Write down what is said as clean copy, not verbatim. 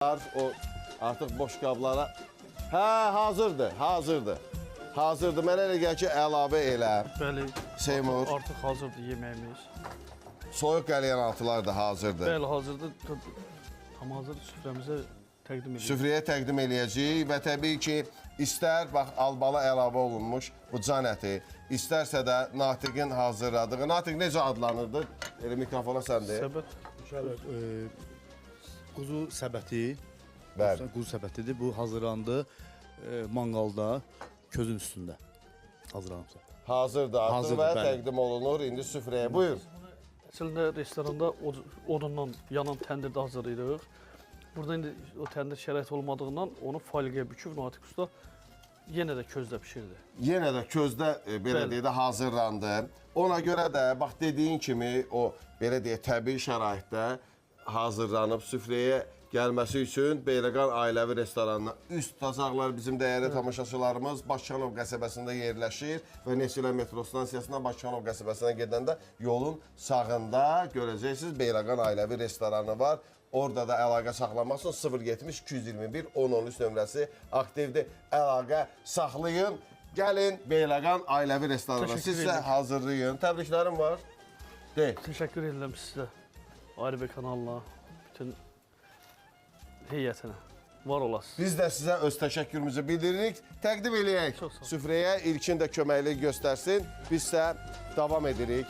O artıq boş qablara. Hə, hazırdır, hazırdır. Hazırdır. Mənə elə gəlir ki, əlavə elə. Bəli. Seymur. Artıq hazırdır yeməyimiz. Soyuq qəlyanaltılar da hazırdır. Bəli, hazırdır. Tam hazır süfrəmizə təqdim edirik. Süfrəyə təqdim eləyəcəyik və təbii ki, istər bax albalı əlavə olunmuş bu can əti, istərsə də Natiqin hazırladığı. Natiq necə adlanırdı? Elə mikrofona sən de. Səbət. Bəli, quzu səbəti. Bəli. Quzu səbətidir. Bu hazırlandı manqalda, közün üstündə. Hazırlanıbsa. Hazırdır artıq Hazırdır, və bəli. təqdim olunur indi süfrəyə. Buyur. Əslində restoranda odundan yanan təndirdə hazırlayırıq. Burada indi o təndir şərait olmadığından onu folqaya büküb Natiq usta yenə də közdə bişirdi. Yenə də közdə belə Bəli. deyək də hazırlandı. Ona görə də bax dediyin kimi o belə deyək təbii şəraitdə hazırlanıb süfrəyə gəlməsi üçün Beyləqan ailəvi restoranına üst tutacaqlar bizim dəyərli tamaşaçılarımız. Bakıxanov qəsəbəsində yerləşir və Neftçilər metro stansiyasından Bakıxanov qəsəbəsinə gedəndə yolun sağında görəcəksiniz Beyləqan ailəvi restoranı var. Orada da əlaqə saxlamaq üçün 070 221 1013 nömrəsi aktivdir. Əlaqə saxlayın. Gəlin Beyləqan ailəvi restorana. Təşəkkür Siz isə edirəm. hazırlayın. Təbriklərim var. De. Təşəkkür edirəm sizə. ARB kanalına, bütün heyətinə. Var olasınız. Biz də sizə öz təşəkkürümüzü bildiririk. Təqdim eləyək Çox sağ olun. süfrəyə. İlkin də köməklik göstərsin. Biz isə davam edirik.